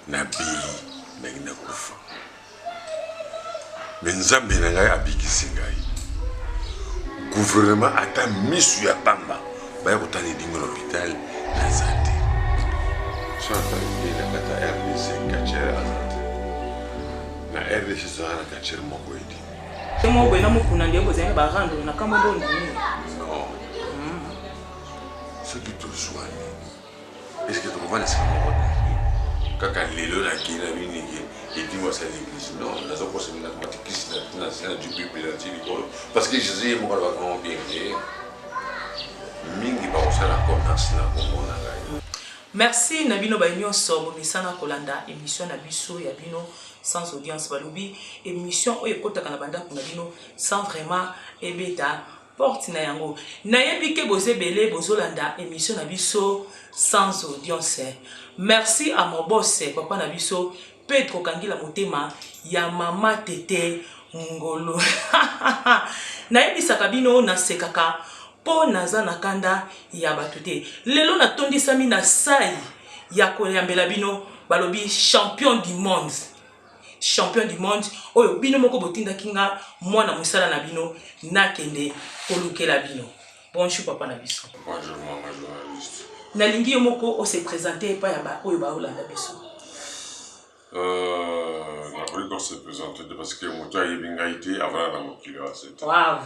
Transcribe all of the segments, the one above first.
Nabeli, nangi nakufa. Me Nzambe na ngai abikisi ngai. Gouvernement ata misu ya pamba baya kotala edingo na hôpital naza te. So natali nde na kati ya RDC catcheur aza te. Na RDC tozalaka na catcheur moko edingo. Te moko boye na mokuna nde bozali na barando na kambo nde ondimi. Non. Soki tozwani Est-ce que tokovanda esika moko te? Kaka lelo nakei na bini ke edingo asali église. Non, naza kosa bino nakamati kisi na na se na du bible na ti likolo parce que Jésus ye moko alobaka ngo bien ke mingi bakosala commerce na kombo na ngai. Merci na bino baye nionso bomesana kolanda emission na biso ya bino sans audience balobi emission oyo ekotaka na bandako na bino sans vraiment ebeta porte na yango nayebi ke boza ebele bozolanda emission na biso sans audience merci à mon boss papa na biso Pedro Kangila motema ya mama tete ngolo nayebisaka bino nasekaka mpo naza na kanda ya bato te lelo natondisami na sai ya koyambela bino balobi champion du monde champion du monde oyo bino moko botindaki nga mwana mosala na bino nakende kolukela bino. Bonjour papa na biso. Bonjour mama journaliste. Nalingi yo moko o se présenter epai ya ba oyo baolanda biso. Euh, nakoki ko se présenter te parce que moto ayebi ngai te avanda na mokili ya se te. Wow.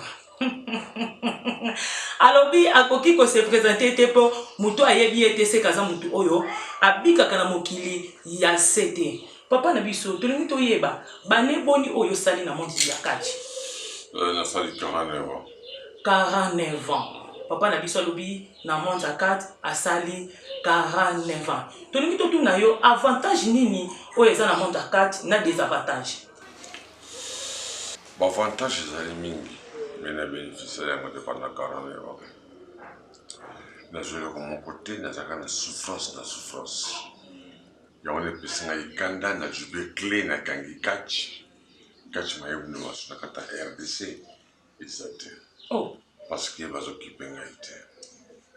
Alobi akoki ko se présenter te mpo moto ayebi ye te seka aza moto oyo abikaka na mokili ya se te. Papa na biso tolingi toyeba b'annee boni oyo osali na monde ya catch? Nasali 49 ans. 49 ans. Papa na biso alobi na monde ya catch asali 49 ans. Tolingi totuna yo avantage nini oyo eza na monde ya catch na desavantage? Ba avantage ezali mingi mais na beneficia yango te pendant 49 ans. Nazwa eloko moko te, nazalaka na souffrance na souffrance. Yango nde epesi ngai kanda na jube cle na kangi catch catch mayebu na masu na kata RDC eza te oh. Parce que bazo kipe ngai te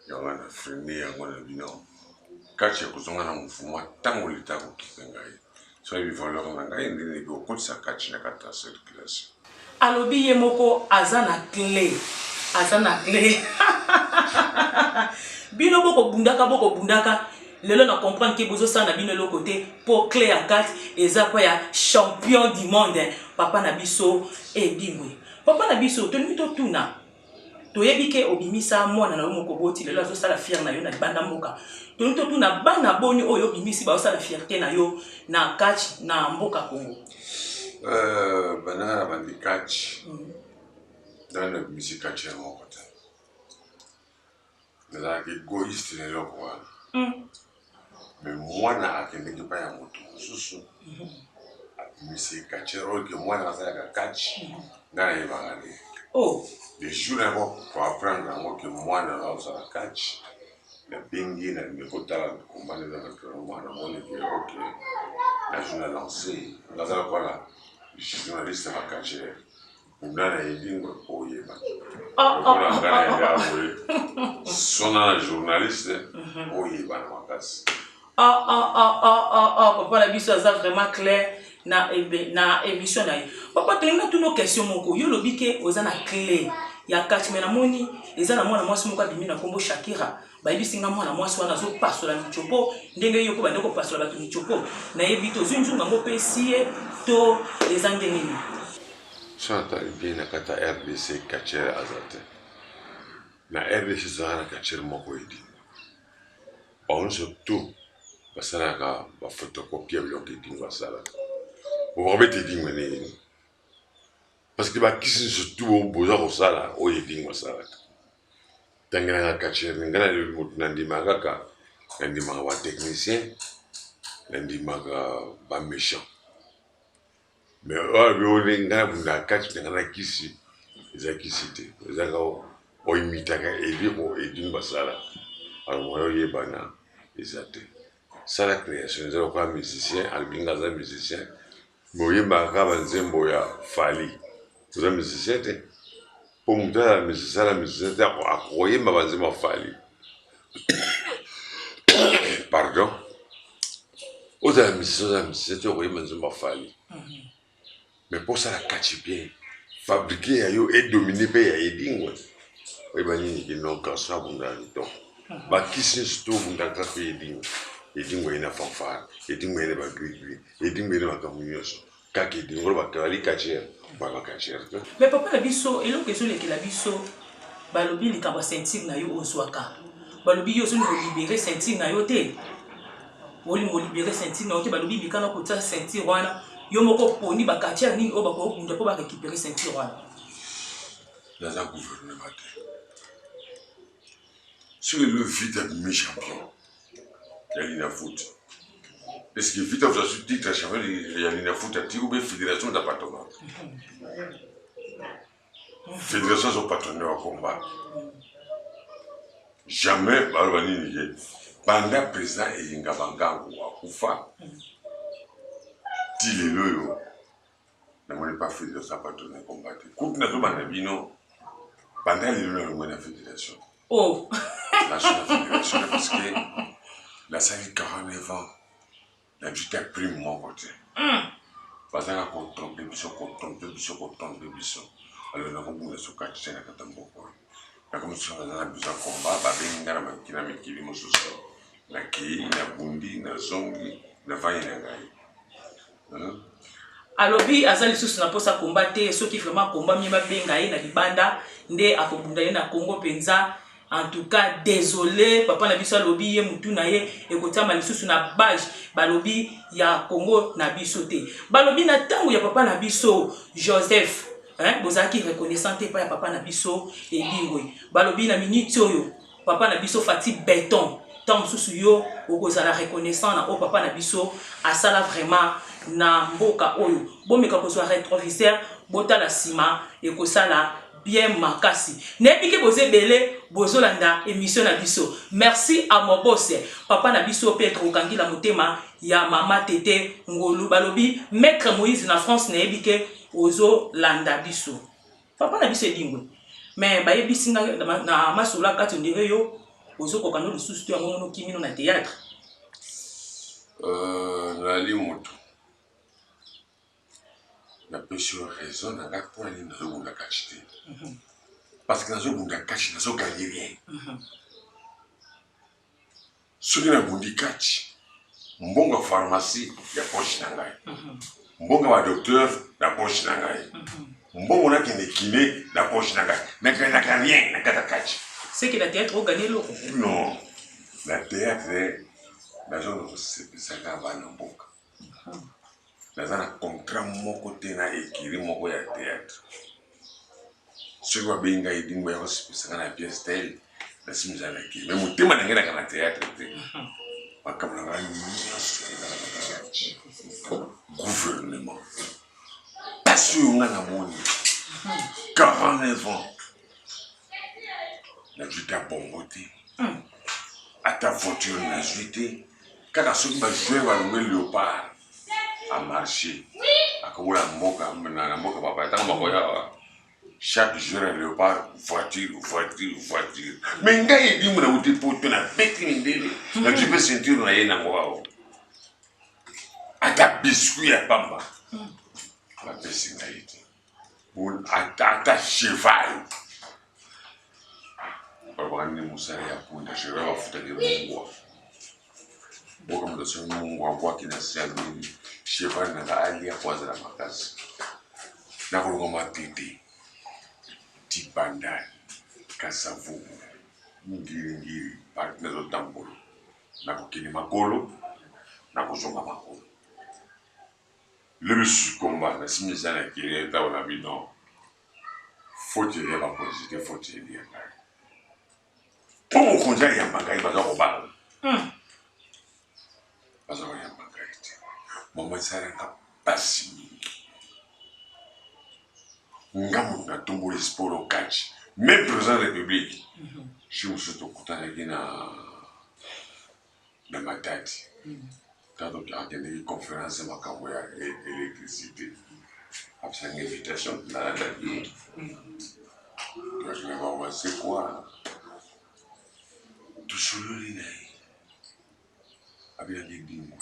yango na freine yango na bino catch ya kozonga na mouvement ntango leta akokipe ngai soki valeur na ngai ndenge ekokotisa catch na kati ya circulation. Alobi ye moko aza na cle aza na cle bino boko bundaka boko bundaka lelo na comprendre ke bozo sala na bino eloko te po cle ya kati eza pa ya champion du monde papa na biso Edingwe papa na biso tolingi totuna toyebi ke obimisa mwana na yo moko oboti lelo azosala fiere na yo na libanda mboka tolingi totuna bana boni oyo obimisi baosala fierte na yo na catch na mboka Congo. Banda nga na bandi catch nani nabimisi catch ya moko te nazalaka egoïste na eloko wana mais mwana akendeki epai ya moto mosusu abimisi catcheur oyo ke mwana asalaka catch nga nayebaka te oh. Le jour yango koapprendre yango ke mwana azosala catch nabengi ye nalingi kotala komba nde eza na mwana moni ke ok nazwi na lance naza lokola journaliste ya bacatcheur Nga na edingwe oyeba lokola nga na ya boye sona na journaliste oyebana makasi. Ah ah ah ah ah ah papa na biso aza vraiment clair na na émission na ye. Papa tolingi natuna question moko yo olobi ke oza na clé ya catch mais namoni eza na mwana mwasi moko abimi na kombo Shakira Bayebisi nga mwana mwasi wana azopasola michopo ndenge yo ko bande kopasola bato michopo nayebi te ozwi nzungu yango opesi ye to eza ndenge nini? Soki natali bien na kati ya rdc catcheur aza te. Na rdc tozalaka na catcheur moko Edingwe. Bango nionso tout basalaka ba photocopie ya biloko Edingwe asalaka. Bokobeta Edingwe ndenge nini? Parce que bakisi nionso tout boza kosala oyo Edingwe asalaka. Tangelanga catcheur nga na moto na ndimaka kaka na ndimaka ba technicien na ndimaka ba méchant mais oyo bione nga na bundaka catch na nga na kisi eza kisi te eza kaka oimitaka eloko edingo basala alors moyen oyebana eza te sala création eza lokola musicien alobi nga aza musicien mais oyembaka kaka ba nzembo ya Fally oza musicien te po moto azala musicien aza musicien te akoyemba ba nzembo ya Fally pardon. Ozala musicien, ozala musicien te, okoyemba nzembo ya Fally. Mais mpo osala catch bien, fabriqué ya yo edomine mpe ya Edingwe. Oyeba nini ke non, garçon abundaka kitoko. Bakisi nyonso to obundaka kaka Edingwe. Edingwe ye na fanfare, Edingwe ye na bagrigri, Edingwe ye na makambo nyonso. Kaka Edingwe oyo bakali catcheur, ba ba catcheur te. Mais papa na biso, eloko ezolekela biso, balobi likambo ya ceinture na yo ozwaka. Balobi yo ozolinga olibere ceinture na yo te. Olinga olibere ceinture na yo te, balobi mikana kotia ceinture wana. Yo moko poni ba catcheur nini oyo bakobunda mpo ba récupérer ceinture wana. Naza gouvernement te. Soki lelo Vita abimi champion ya Linafoot, est ce que Vita ozwa titre ya champion ya Linafoot atiki ou bien fédération eza patronat? Fédération azo patronne wa combat. Jamais baloba nini ke banda président Eyenga Bangangu akufa ti lelo oyo namoni pas fédération apatronne combat te. Kutu nazobanda bino banda lelo nalongwe na fédération. Oh. Naso na fédération parce que nasali 49 ans nazwi ta prime moko te. Bazalaka kotrompe biso, kotrompe biso, kotrompe biso. Alors nakobunda soki atise na kata mboka oyo. Nakomi soki naza na besoin combat, babengi nga na makili na mikili mosusu. Nakei, nabundi, nazongi, navandi na ngai. Alobi aza lisusu na mposa combat te. Soki vraiment combat mie babenga ye na libanda nde akobunda ye na Congo mpenza. En tout cas désolé papa na biso, alobi ye mutu na ye ekotiama lisusu na bage, balobi ya Congo na biso te. Balobi na ntango ya papa na biso Joseph, hein, bozalaki reconnaissant te epai ya papa na biso Edingwe. Balobi na minute oyo papa na biso Fati Beton, ntango mosusu yo okozala reconnaissant na oyo papa na biso asala vraiment na mboka oyo. Bomeka kozwa rétroviseur, botala nsima, ekosala bien makasi. Nayebi ke boza ebele bozolanda émission na biso. Merci à mon boss, papa na biso Pedro Okangila, motema ya mama Tete Ngolu. Balobi maître Moïse na France, nayebi ke ozolanda biso, papa na biso Edingwe. Mais bayebisi nga na masolo ya kati, ondire yo ozokoka no lisusu to yango mono okimi no na théâtre. Nali moto napesi yo raison na ngai mpona nini nazobunda catch te, parce que nazobunda catch, nazogagner rien. Soki nabundi catch, mbongo ya pharmacie ya poche na ngai, mbongo ya badocteur na poche na ngai, mbongo nakende kiné na poche na ngai, nagagnaka rien na kati ya catch. Seke na théâtre ogagner eloko? Non, na théâtre nazonga kosepesaka bana mboka. Naza na contrat moko te na écurie moko ya théâtre. Soki babengi ngai Edingwe ya kosepesaka na pièce tel, nasimisa na kei, mais motema na ngai naka na théâtre te. Makambo na ngai nyonso ezalaka na kati gouvernement. Pasi oyo ngai namoni, 49 ans nazwi ta bongo te, ata voiture nazwi te. Kaka soki bajoueur balongwe Léopard amarché akobola mboka na mboka bapaya, ntango bakoya, chaque joueur ya Léopard, voiture, voiture, voiture. Mais ngai Edingwe nauti Poto, nabeti mindele, nazwi mpe ceinture na ye nango awa, ata biscuit ya pamba bapesi ngai te, ata cheval. Balobaka nini? Mosala ya punda, cheval bafutaki mungwa mboka. Moto asomi mungwa, abwaki na se, alobeli cheval nanga alia po azala makasi. Nakolonga Matete ti Bandal, Kasavubu, Ngiringiri, parti nazotambola, nakokende makolo, nakozonga makolo. Lobi susu komba nasimi eza na kiri ntango na bino. Faute ya bakonzi te, faute ya ngai, mpo mokonzi ayamba ngai, baza kobanga, baza koyamba ngai te. Mama, esalanga mpasi mingi. Nga moto natomboli sport o catch. Même président de la République, jour mosusu tokutanaki na Matadi, ntango akendeki conférence ya makambo ya électricité, apesanga invitation, nalandaki ye. Toyaki bawasekwa, tosololi na ye, abelaki Edingwe.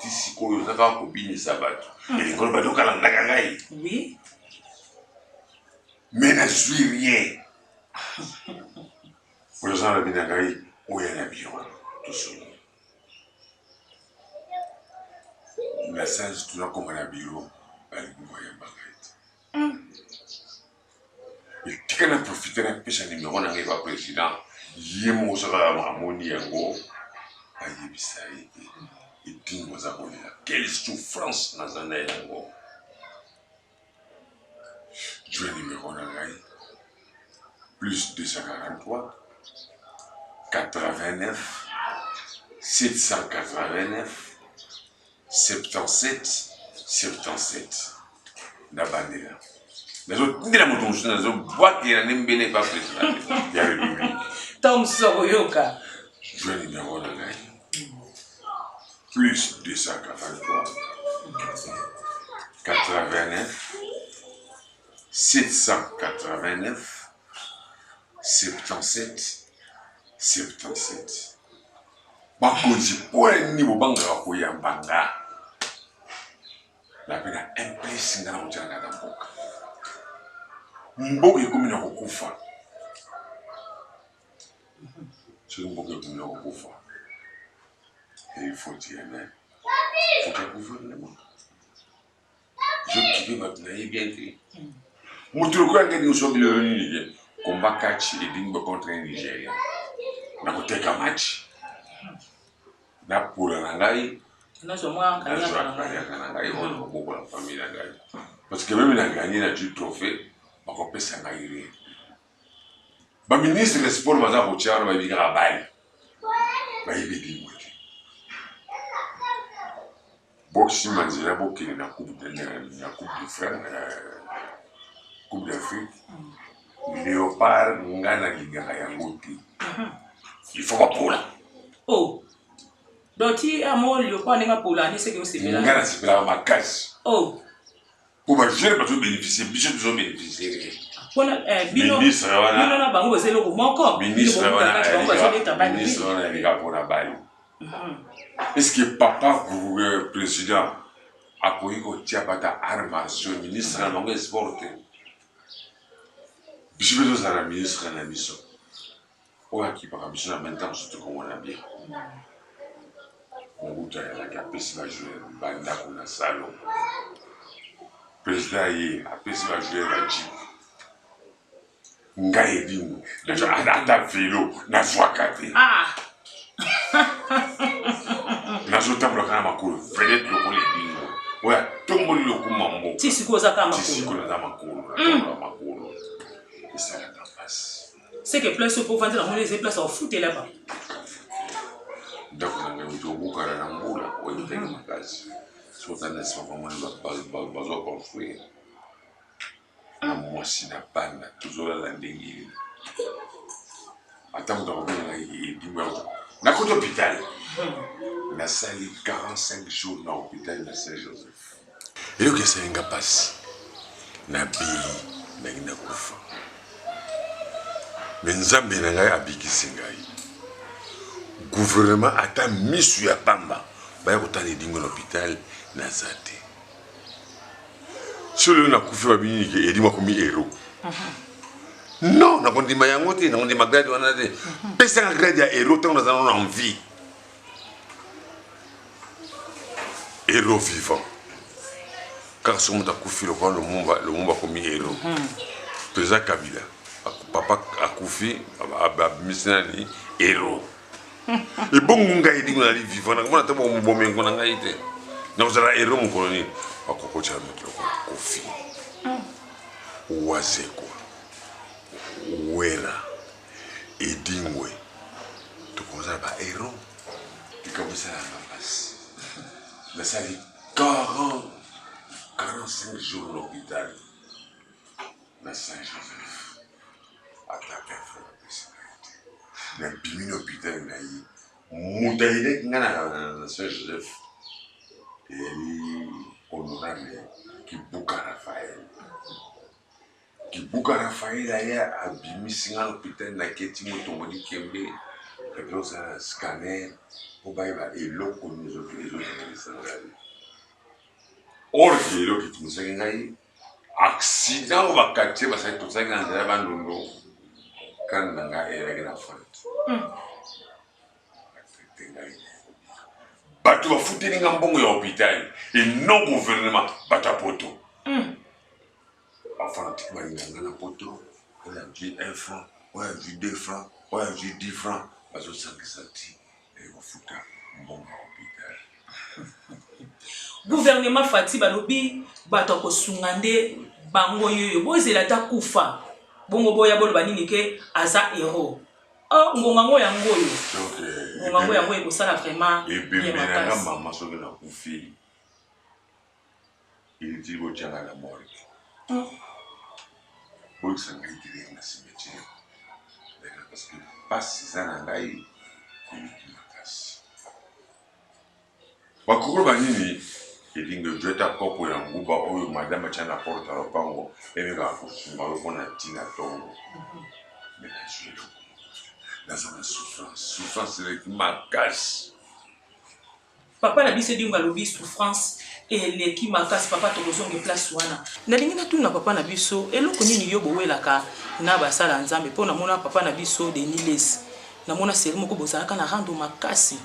Ti sikoyo oza kaka kobinisa bato. Elingi koloba nde okalandaka ngai. Oui. Mais nazwi rien. Oza na bina ngai oya na biro tosolo. Na sanzi tunakoma na biro balingi koyamba ngai te. Tika na profite napesa nimero na ngai ba president ye moko soki amoni yango ayebisa ye te edingo aza kolela quelle souffrance naza na yango. Jwe nimero na ngai plus 243 89 789 77 77. Nabandela nazotindela moto mosusu, nazobwakela nde mbele epa president ya République. Ntango mosusu akoyoka. Jwe nimero na ngai plus 243 89 789 77 77. Bakonzi, mpo ya nini bobangaka koyamba nga? Nape na implice nga na kotia na kati ya mboka. Mboka ekomi na kokufa. Soki mboka ekomi na kokufa, il faut ya nani? Faut ya gouvernement. Ezokipe bato na ye bien te. Moto lokola ngai nyonso bilelo nini ke combat catch edingbe contre Nigeria. Nakoteka match. Napola na ngai, nazwa mwa kanyaka na ngai. Kanyaka na ngai oyo nakobokola famille na ngai. Parce que meme na gagné na du trophée, bakopesa ngai rien. Ba ministre ya sport baza kotia wana bayebi kaka bali. Bayebi edingwe te. Bosima nzela bokende na coupe de na coupe de France, coupe d'Afrique. Léopard nga nalingaka yango te. Il faut bapola. Oh. Donc ti amo léopard ndenge apola nde seke osepela. Nga nasepelaka makasi. Oh. Po ba jeunes bazo bénéficier, biso tozo bénéficier rien. Mpona bino Ministre wana bino na bango boza eloko moko. Ministre Bino wana bobuka kati bango bazobeta bali. Ministre wana aleka mpona bali. Est-ce que papa président akoki kotia bata arts martiaux ministre na bango ya sport te? Biso mpe tozala na ministre na biso oyo akipaka biso na même temps mosusu tokomona bien. Mobutu ayalaki apesi ba joueur bandako na salon. Président ye apesi ba joueur ba jeep. Ngai edingo ata velo nazwaka te. Ah. Nazotambola kaka na makolo vedette lokola edingo oyo atomboli lokuma mboka. Ti sikoyo oza kaka Ti makolo. sikoyo naza makolo, natambola makolo. Esalaka mpasi. C'est que place oyo po ovandi na moni eza place ya kofutela ba. Ndako na ngai euti kobukana na mbula oyo ebetaki makasi. Soki otali na nsima bamoni bazo construire. Na mwasi na bana tozolala ndenge nini? Ata moto akobenga ngai edingo ya nakoti hôpital. Nasali 45 jours na hôpital na Saint-Joseph. Eloko esali nga mpasi, nabeli nangi nakufa. Me Nzambe na ngai abikisi ngai. Gouvernement ata misu ya pamba baya kotala edingo na hôpital naza te. Soki lelo nakufi babini ke edingo akomi héros. Non, nakondima yango te, nakondima grade wana te. Pesanga grade ya héros ntango naza nano en vie. Héros vivant. Kaka soki moto akufi lokola Lumumba, Lumumba akomi héros. Président Kabila, papa akufi, abimisi nani héros. Ebongo ngai edingo nali vivant, nakomona ata bomengo na ngai te. Nakozala héros mokolo nini? Bakokotya moto lokola Kofi, Wazekwa, Wera, Edingwe, tokozala ba héros. Likambo esalaka mpasi. Nasali 40 45 jours na hôpital na Saint-Joseph. Ata info bapesi ngai te. Nabimi na hôpital na ye. Moto ayelaki ngai na Saint-Joseph eyali honorable Kibuka Raphaël. Kibuka Raphaël aya abimisi ngai na hôpital, naketi motongo likembe. Nakei kosala na scanner mpo bayeba eloko nini ezotungisa ngai. Or que eloko etungisaki ngai accident oyo baquartier basali tosalaki na nzela ya Bandundu, crane na ngai eyelaki na fente. Batraite ngai bato bafuteli nga mbongo ya hôpital et non gouvernement, bato ya poto. Bafanatike balinga nga na poto, oyo azwi 1 franc, oyo azwi 2 franc, oyo azwi 10 franc, bazosangisa ti kofuta mbongo ya hôpital. Gouvernement Fati balobi bato ya kosunga nde bango yoyo, bozela ata kufa bongo boya boloba nini ke aza héros. Oh, ngonga ngo yango oyo, ngonga ngo yango ekosala vraiment bien ebembe na nga makasi. Mama, soki nakufi, inutile botianga na morgue, boyokisa ngai direct na cimetière, parce que pasi eza na ngai eleki makasi. Bakokolo banini elingi ozwi ata kopo ya nguba oyo madame atya na porte ya lopango, emekaka kosunga yo mpona ntina ntongo. Me nazwi eloko moko te, naza na souffrance, souffrance eleki makasi. Papa na biso Edingwe alobi souffrance eleki makasi. Papa, tokozonga place wana. Nalingi natuna papa na biso, eloko nini yo bowelaka na basala ya Nzambe? Mpo namona papa na biso Denis Lessie, namona série moko bozalaka na rando makasi,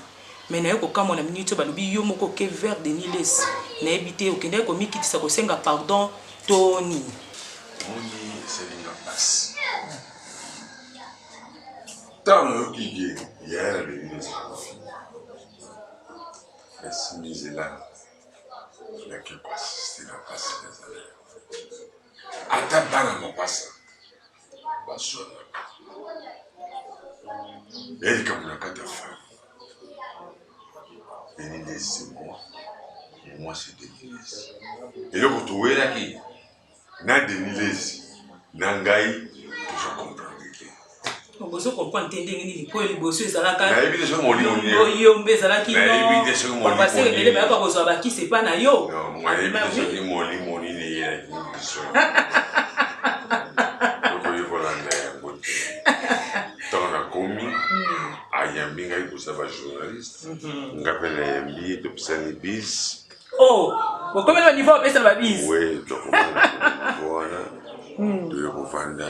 mais naye kokamwa na minute oyo balobi yo moko oke vers Denis Lessie. Nayebi te okendaki komikitisa, kosenga pardon to nini? Moni, esalinga mpasi ntango nayoki ke yaya na Denis Lessie akufi. Nasimbi nzela, nake koassister na mpasi nazala yango. Ata bana mapasa baswanaka, ya likambo na kati ya famille. Denis Lessie, c'est moi, moi c'est Denis Lessie. Eloko towelaki na Denis Lessie na ngai, tozo comprendre te. Bozo comprendre te ndenge nini? Mpo liboso ezalaka Nayebi te soki molimo nini. Yo mbe ezalaki. Nayebi te soki molimo bapasteur nini. ebele bayaka kozwa bakisi epa na yo. Non, nayebi te soki molimo nini eyelaki biso, tokoki kolanda yango te. Ntango nakomi, ayambi ngai koza bajournaliste, nga mpe nayambi ye, topisani bise. Oh, bokomi na niveau opesana babise? We, tokomana niveau wana, toye kovanda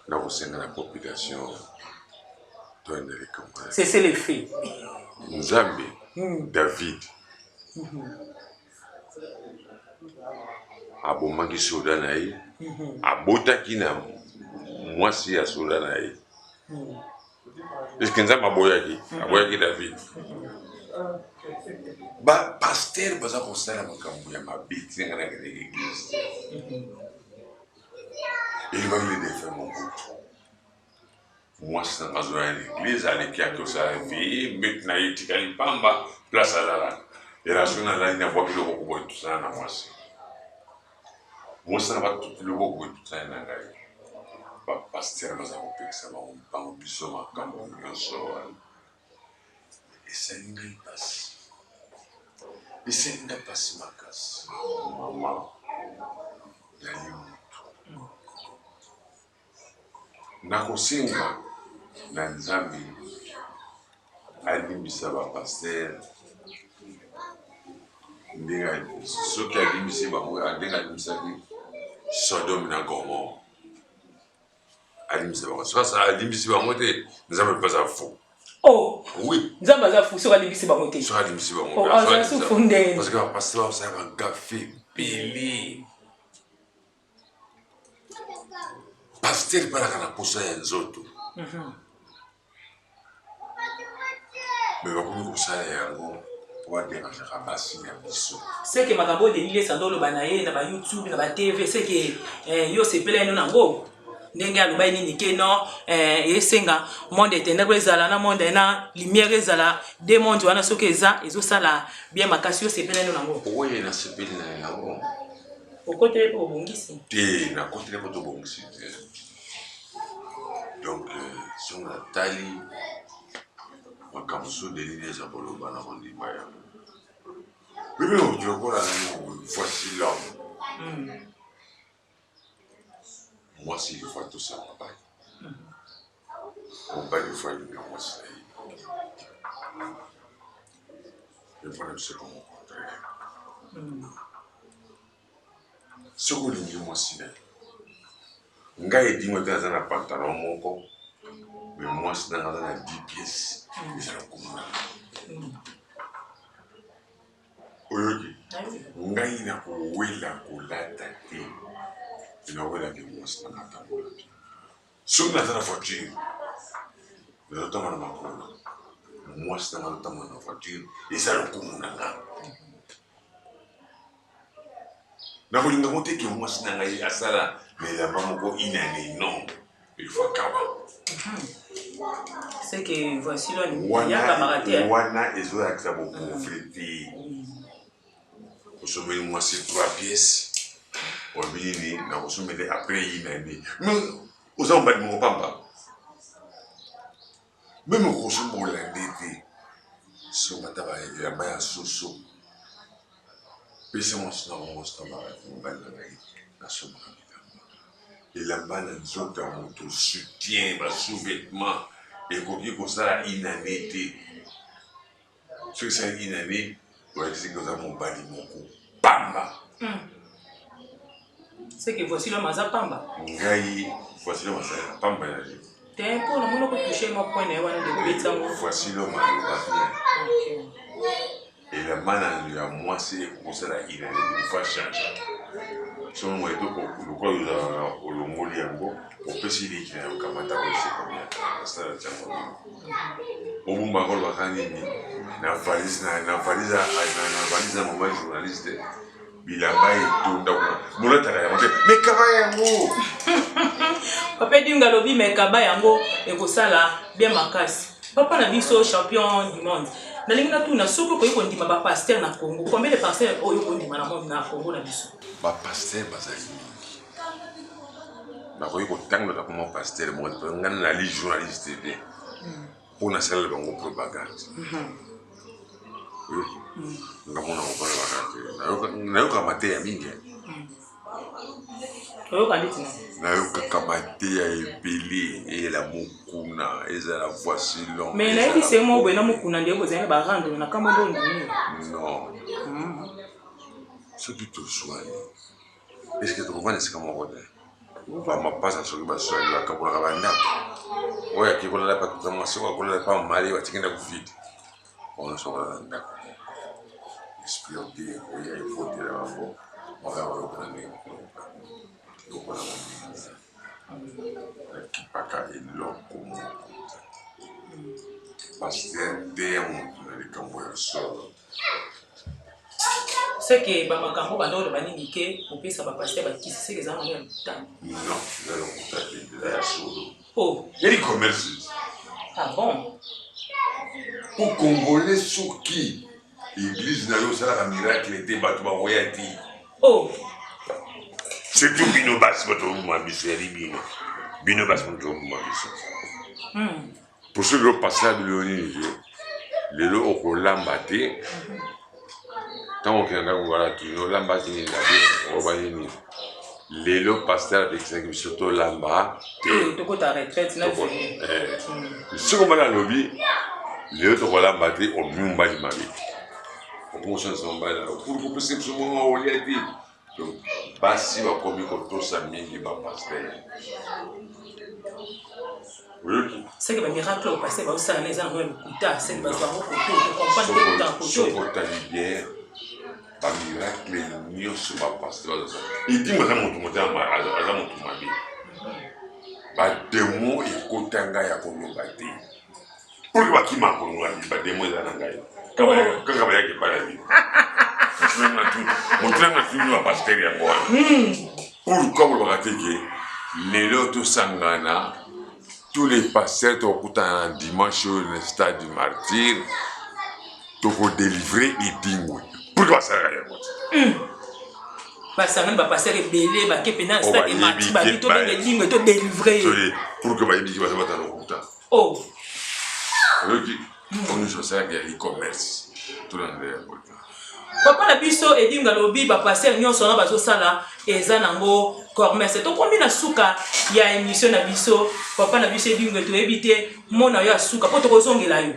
na kosenga na population toyanda likambo wana. C'est le fait. Nzambe, David abomaki soda na ye, abotaki na mwasi ya soda na ye. Eske Nzambe aboyaki David? Bapasteur baza kosala makambo ya mabe. Tinanga nakendeki église, elobaki le défunt Mobutu, mwasi na nga azoya na église, aleki ake osala vie, mbeto na ye etikali pamba place alalaka. Ela soki nalali, nabwaki loboko boye, tosala na mwasi, mwasi na batuti loboko boye, tosali na ngai. Bapasteur baza kopekisa bango biso makambo nyonso wana. Esali ngai mpasi, esali ngai mpasi makasi. Mama, nali motu, nakosenga na Nzambe alimbisa bapasteur ndenge soki alimbisi bango, ndenge alimbisaki Sodome na Gomorrhe, alimbisa bango. Soki alimbisi bango te, Nzambe mpe aza fou. Oh. Oui. Nzambe aza fou soki alimbisi bango te? Soki alimbisi bango. Oh, aza su fou ndenge? Parce que bapasteur basala bagaffes ebele. Pasteur balaka na posa ya nzoto, me bakomi kosala yango po baderangeaka basi na biso. Seke makambo oyo Denis Lessie oloba na ye na baYouTube, na baTV, seke yo osepela ino nango ndenge alobai nini ke non, esenga monde ténèbre ezala na monde na lumière, ezala deux monde wana, soki eza ezosala bien makasi. Yo osepela ino nango? Oyo nasepeli na yango. Okoteli mpo obongisi? Te, nakoteli mpo tobongisi te. Donc soki natali makambo so Denis eza koloba, na kondima yango. Bebe moto lokola nani, voici l'homme. Mwasi il faut atosa mobali, mobali il faut alinga mwasi na ye. Mpo na biso ekomi contraire. Soki olingi mwasi na yo, ngai edingo te aza na pantalon moko, mais mwasi na ngai aza na 10 pièces, eza lokumu na ngai. Oyoki? Ngai nakowela kolata te, nawelaki mwasi na ngai atambola te. Soki naza na voiture, nazotambola na makolo, mwasi na ngai azotambola na voiture, eza lokumu na ngai. Nakolinga ngo te ke mwasi na ngai asala na elamba moko une année, non, il faut akaba. C'est que voici l'homme, yakamaka te. Wana ezolakisa bopauvreté. Osombeli mwasi 3 pièces, olobi nini? Nakosombeli après une année. Mais oza mobali moko pamba, meme okosomba olande te, somba ata elamba ya soso, pesa mwasi na mwasi na mobali na ngai nasombaka bilamba, elamba na nzoto ya moto, soutien, ba sous-vêtement ekoki kosala une année te. Soki esali une année, olakisi ke oza mobali moko pamba. C'est que voici l'homme aza pamba. Ngai voici l'homme aza pamba ya nini? Te mpo namoni okotouche mwa point na ye wana ndeko obeti yango. Voici l'homme aloba bien. Elamba na ya mwasi ekokosala une année, il faut changer. Soki moye to lokola ozalaka olongoli yango, opesi leki na yo, kamata oyo c'est combien? Nasala tiango nini? Obombaka olobaka nini na valise na na valise na valise ya mama journaliste, bilamba etonda kuna, bolataka yango te, mais kaba yango. Papa Edinga alobi mais kaba yango ekosala bien makasi. Papa na biso champion du monde, nalingi natuna soki okoki kondima bapasteur na Congo, combien de pasteur oyo okondima na monde na Congo na biso? Bapasteur bazali mingi, nakoki kotangela koma pasteur moko te, ngai nali journaliste te mpo nasalela bango propagande. Oyoki nga mona kobalabaka te, nayoka mateya mingi. Oyoka ndeti na Nayokaka mateya ebele, eyela Mokuna, ezala voici l'homme. Mais nayebi se mo boye na Mokuna nde bozali na barando na kambo nde ondimi. Non, soki tozwani, eske tokovanda esika moko te? Bamapasa soki baswani, bakabolaka bandako. Oyo ake kolala pa tata mwasi, oyo akolala pa mari, batiki ndako vide. Bango nyonso bakolala ndako moko, esprit ya bien oyo ekotela bango, baka bayokana ndenge bakoloba lokola baninga. Nakipaka eloko moko te. Pasteur te ya moto na likambo ya solo. Seke bamakambo banda oloba nini ke kopesa bapasteur bakisi, seke eza nango ya lokuta? Non, eza lokuta te, eza ya solo. Oh. Yali commerce. Ah bon? Po congolais, soki église na yo osalaka miracle te, bato bakoya te. Oh. Surtout bino basi, bato baboma biso, yali bino, bino basi moto baboma biso. Po soki opasala bilo nini te, lelo okolamba te. Ntango okenda ndako, wana tuni olambaki nini na bino, oloba nini? Lelo pasteur apekisaki biso tolamba te. Tokota retraite na vie. Soki mobali alobi lelo tokolamba te, obimi mobali mabe, okomosanisa mobali pour kopesa biso mwana olia te. Donc basi bakomi kotosa mingi bapasteur, oyoki? Seke bamiracle oyo pasteur baosala na eza nango ya lokuta, seke bazwa yango koto tocomprendre te kota koto. Soki otali bien, bamiracle nyonso bapasteur bazosala, edimo aza moto moto, aza moto mabe, bademo ekota ngai ya koloba te pour bakima kolongola bademo eza na ngai kaka bayaki epai na bino. Moto nanga tuni bapasteur yango wana, pourquoi bolobaka te ke lelo tosangana tous les pasteurs, tokokutana na dimanche oyo na stade du Martyr, tokodélivre Edingwe? Pourquoi basalaka yango te? Basangani bapasteur ebele, bake pena na stade de Martyr, babi tobenge Edingwe, todélivre. Pourquoi bayebiki baza bata lokuta? Oh. Oyoki? Oyo nyonso basalaka ya e-commerce, tolanda yango te. Papa na biso Edinga alobi bapasteur nyonso wana bazosala eza nango commerce. Tokomi na suka ya émission na biso. Papa na biso Edinga, toyebi te mona yo ya suka mpo tokozongela yo.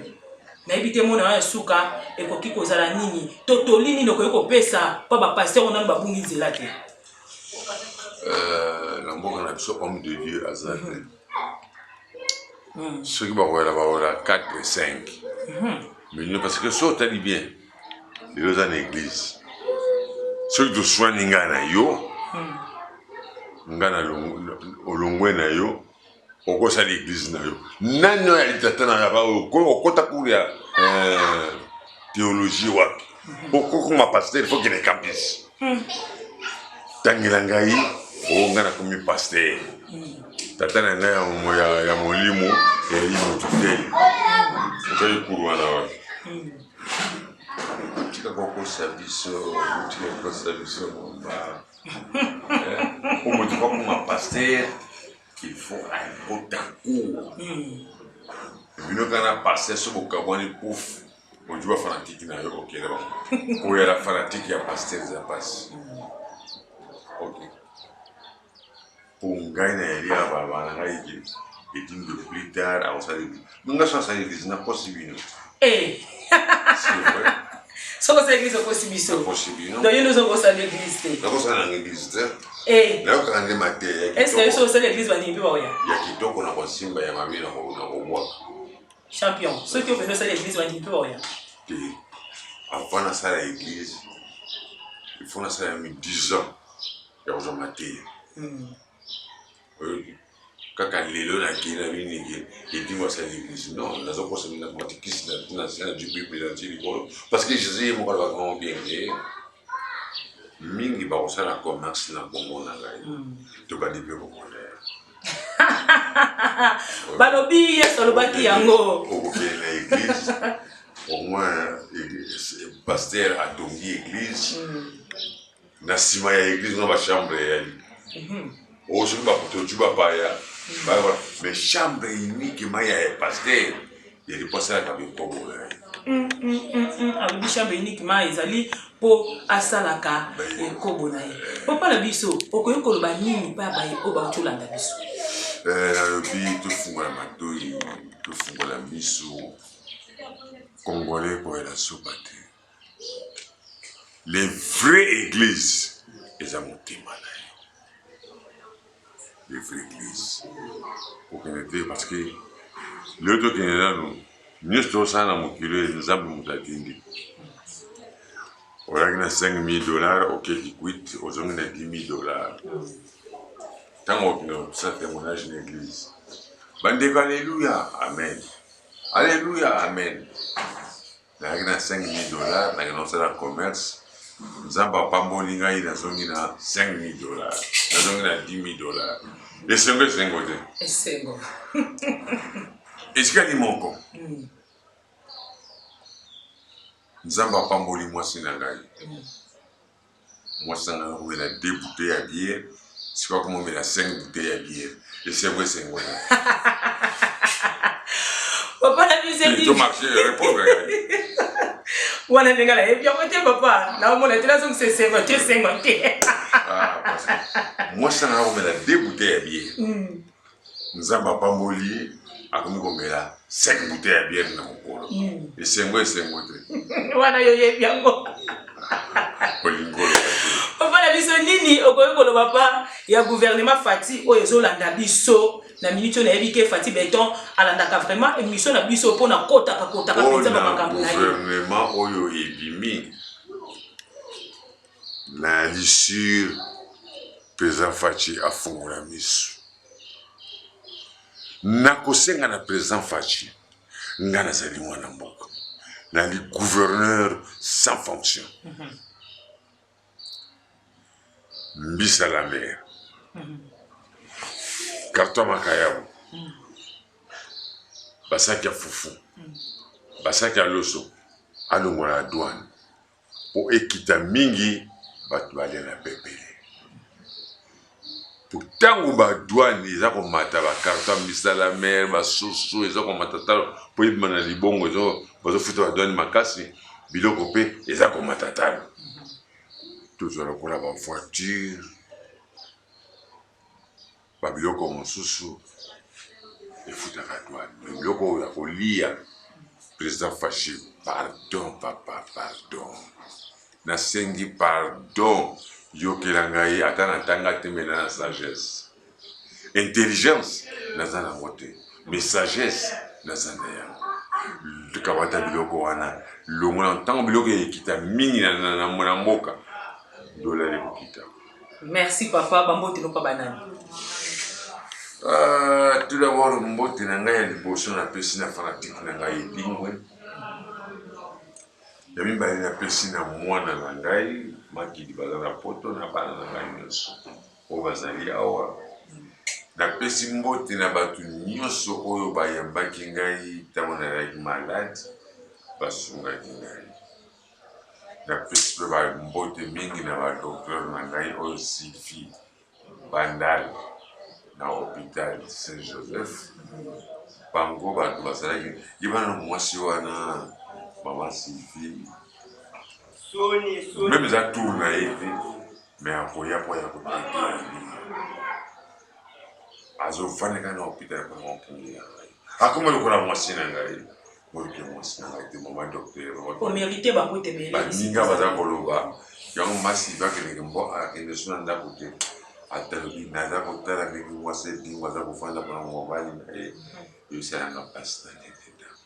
Nayebi te mot na yo ya suka ekoki kozala nini to toli nini okoki kopesa mpo ba pasteur oyo nanu babungi nzela te. Na mboka na biso homme de Dieu aza te. Soki bakoyela bakoyela 4 5 millions parce que soki otali bien lelo oza na église soki toswani ngai na yo ngai na olongwe na yo okosala église na yo nani oyo ali tata na yaba okota cours ya théologie wapi okokoma pasteur il faut kende campus tangela ngai o ngai nakomi pasteur tata na ngai ya molimo eyali motu te ozali cours wana wapi tika kokosa biso tika kokosa biso momba po moto akokoma pasteur il faut akota cours bino kaka na pasteur so bokabwani pouf ozwi bafanatike na yo okende bango koyala fanatike ya pasteur eza mpasi ok mpo ngai na yali ya balabala na ngai eke edimi de plus tard akosala église nga so asala église nakosi bino. C'est vrai. Soki osala église okosi biso. Nakosi bino. Donc yo nde ozokosala église te. Nakosala nanga église te. Nayokaka nde mateya. Est ce que yo soki osala église bandimi mpe bakoya? Ya kitoko na kosimba, ya mabe na kobwaka. Champion, soki opende osala église bandimi mpe bakoya? Te, avant nasala église il faut nasala mi 10 ans ya kozwa mateya. Oyoki kaka lelo nakei na biniki edingo asali église non nazokosa bino na matikisi na na du bible na ti likolo parce que Jésus ye moko alobaka ngo bien te mingi bakosala commerce na bongo na ngai tobandi mpe kokondela. Balobi Yesu alobaki yango. Okokende na église au moins pasteur atongi église na nsima ya église na bachambre eyali oyo soki bakotoju bapaya, mais chambre unique ma ya pasteur yali mpo asalaka bikobo na ye. Alobi chambre unique ma ezali mpo asalaka ekobo na ye. Papa na biso, okoki koloba nini mpe baye oyo bauti olanda biso? Nalobi tofungola matoi, tofungola miso. Congolais koyela sopa te. Les vraies églises eza motema na yo. Les vraies églises kokende te parce que lelo tokende nanu nyonso tozosala na mokili oyo Nzambe moto atindi. Oyaki na 5000 dollars, okeki kwit, ozongi na 10 000 dollars. Ntango okende kopesa témoignage na église, bandeko, alleluya amen, alleluya amen, nayaki na 5000 dollars, nakende kosala commerce, Nzambe apamboli ngai, nazongi na 5000 dollars, nazongi na 10 000 dollars. Esengo, esengo te? Esengo. Esikali moko, Nzambe apamboli mwasi na ngai. Mwasi na ngai akomela deux bouteilles ya bière, sikoyo akomomela 5 bouteilles ya bière. Esengo, esengo te? Papa na biso. To marché répondre ngai. Wana ndenge nayebi yango te, papa, naomona te nazongisa esengo te, esengo te. Ah, parce que mwasi na ngai akomela deux bouteilles ya bière, Nzambe apamboli ye, akomi komela 5 bouteilles ya bière na mokolo. Esengo, esengo te? Wana yo yebi yango. Olingi oloba te. Papa na biso, nini okoki koloba pa ya gouvernement Fati oyo ezolanda biso na minute oyo? Nayebi ke Fati Beton alandaka vraiment émission na biso mpona kotaka kotaka mpenza mpona bamakambo na ye. Gouvernement oyo ebimi na l'issue, président Fatshi afungola miso. Nakosenga na président Fatshi, nga nazali mwana mboka, nali gouverneur sans fonction. Mbisa la mer, carton makayabo, basaki ya fufu, basaki ya loso, alongola ya douane mpo ekita mingi, bato balia na pepele. Po ntango badouane eza komata, bacarton mbisa la mer, basoso eza komata talo mpo ebima na libongo, bazofuta badouane makasi, biloko mpe eza komata talo. Tozwa lokola bavoiture, babiloko mosusu efutaka douane, biloko oyo ya kolia. Président Fashi, pardon papa, pardon. Nasengi pardon, yokela ngai ata natanga te mais na sagesse. Intelligence naza nango te, mais sagesse naza na yango. Kamata biloko wana longola ntango biloko ekita mingi na mboka dollar ekokita. Merci papa, bambote no pa banani? Tout d'abord mbote na ngai ya liboso napesi na fanatique na ngai Edingwe. Ya mibale napesi na mwana na ngai Makidi baza na poto na bana na ngai nyonso oyo bazali awa. Napesi mbote na bato nyonso oyo bayambaki ngai ntango nazalaki malade, basungaki ngai. Napesi mpe bambote mingi na ba docteur na ngai oyo Sylvie Bandal na hôpital Saint Joseph. Bango bato basalaki ye bana mwasi wana mama Sylvie, même eza tour na ye te, mais akoya mpo ya kotraiter azofandaka na hôpital mpona mokengeli na ngai, akoma lokola mwasi na ngai, moyoki mwasi na ngai te, mama docteur. Omérite bango te ebele. Baninga baza koloba yango masi bakendeke mbo akende so na ndako te, atalobi naza kotala ndenge mwasi Edingo aza kofanda mpona mobali na ye, esalanga mpasi na ndenge ndako.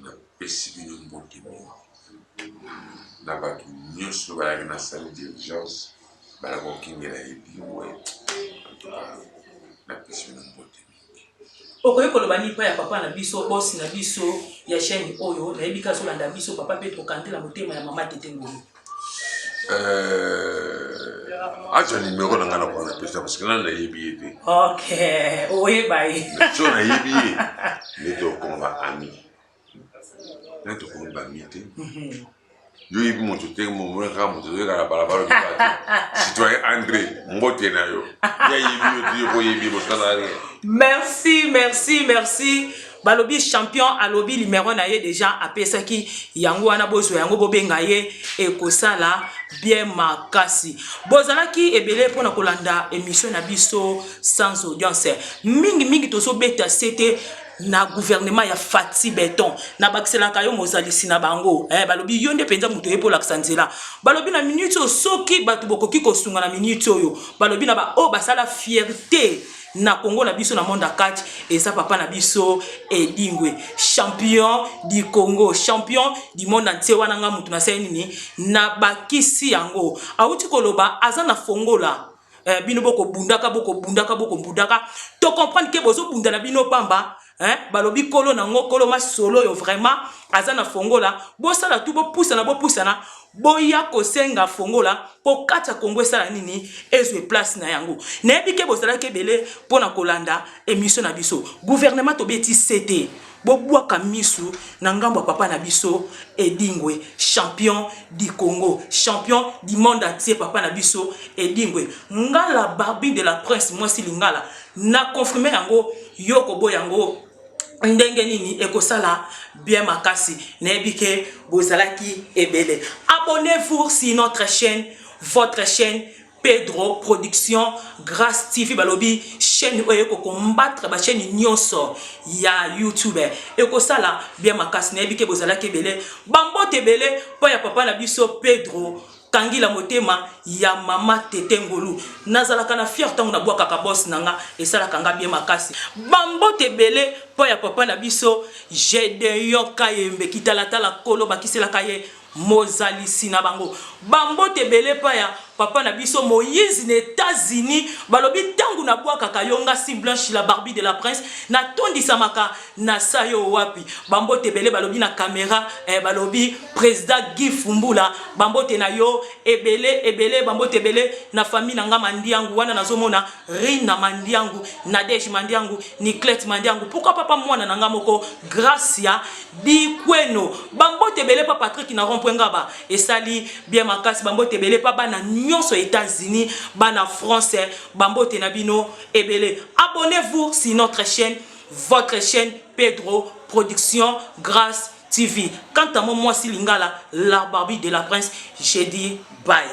Napesi bino mbote mingi na bato nyonso bayaki na salle d'urgence, baya kokingela Edingwe. En tout cas napesi bino mbote mingi. Okoki koloba nini mpa ya papa na biso, bosi na biso ya chaîne oyo? Nayebi ka azolanda biso, papa Petro Kandela, motema ya mama Tete Ngolu. Azwa nimero na ngai na kona napesa parce que nani nayebi ye te. Ok, oyeba ye. So nayebi ye nde tokoma ba ami, nde tokomi bami te. Yo oyebi moto te, momona kaka moto ozoyeka na balabala, oyebi te. Citoyen André, mbote na yo. Ye ayebi yo te, yo po oyebi bosala rien. Merci, merci, merci. Balobi champion alobi numéro na ye déjà apesaki yango wana, bozwa yango, bobenga ye, ekosala bien makasi. Bozalaki ebele mpona kolanda émission na biso Sans Audience. Mingimingi tozobeta sete na gouvernement ya Fati Beton, na bakiselaka yo mozalisi na bango. Balobi yo nde mpenza moto oye polakisa nzela. Balobi na minute oyo, soki bato bokoki kosunga na minute oyo, balobi na baoyo basala fierté na Congo na biso na monde ya kati, eza papa na biso Edingwe, champion du Congo, champion du monde entier. Wana nga mutu nasali nini, na bakisi yango. Awuti koloba aza na fongola. Bino bokobundaka, bokobundaka, bokobundaka, tocomprendre ke bozobunda na bino pamba, hein? Balobi kolo nango, kolo masolo oyo vraiment aza na fongola. Bosala tu, bopusana, bopusana, boya kosenga fongola mpo kati ya Kongo esala nini, ezwe place na yango. Nayebi ke bozalaki ebele mpona kolanda émission na biso. Gouvernement, tobeti sete, bobwaka misu na ngambo ya papa na biso Edingwe, champion du Congo, champion du monde entier, papa na biso Edingwe. Ngala Barbie de la Prince, mwasi lingala na confirme yango, yo koboya yango ndenge nini? Ekosala bien makasi. Nayebi ke bozalaki ebele. Abonnez-vous sur notre chaîne, votre chaîne Pedro Production Grâce TV. Balobi chaîne oyo ekocombattre bachaîne nyonso ya YouTube, ekosala bien makasi. Nayebi ke bozalaki ebele. Bambote ebele mpo ya papa na biso Pedro Kangila, motema ya mama Tete Ngolu. Nazalaka na fier ntango nabwakaka bos na nga, esalaka nga bien makasi. Bambote ebele mpo ya papa na biso Gedeon Kayembe Kitalatala, kolo bakiselaka ye mozalisi na bango. Bambote ebele epai ya papa na biso Moïse na États-Unis. Balobi ntango nabwakaka yo nga si Blanche la Barbie de la Prince, natondisamaka na sa yo wapi. Bambote ebele, balobi na caméra, balobi président Guy Fumbula, bambote na yo ebele ebele. Bambote ebele na famille na nga Mandiangu wana, nazomona Rina Mandiangu, Nadege Mandiangu, Niclette Mandiangu, pourquoi papa mwana na nga moko Gracia Dikweno. Bambote ebele pa Patrik na rond-point Ngaba, esali bien makasi. Bambote ebele pa bana nyonso États-Unis, bana France, bambote na bino ebele. Abonnez-vous sur notre chaîne, votre chaîne Pedro Production Grâce TV. Quant à moi, moi, Lingala, la Barbie de la Prince, j'ai dit bye.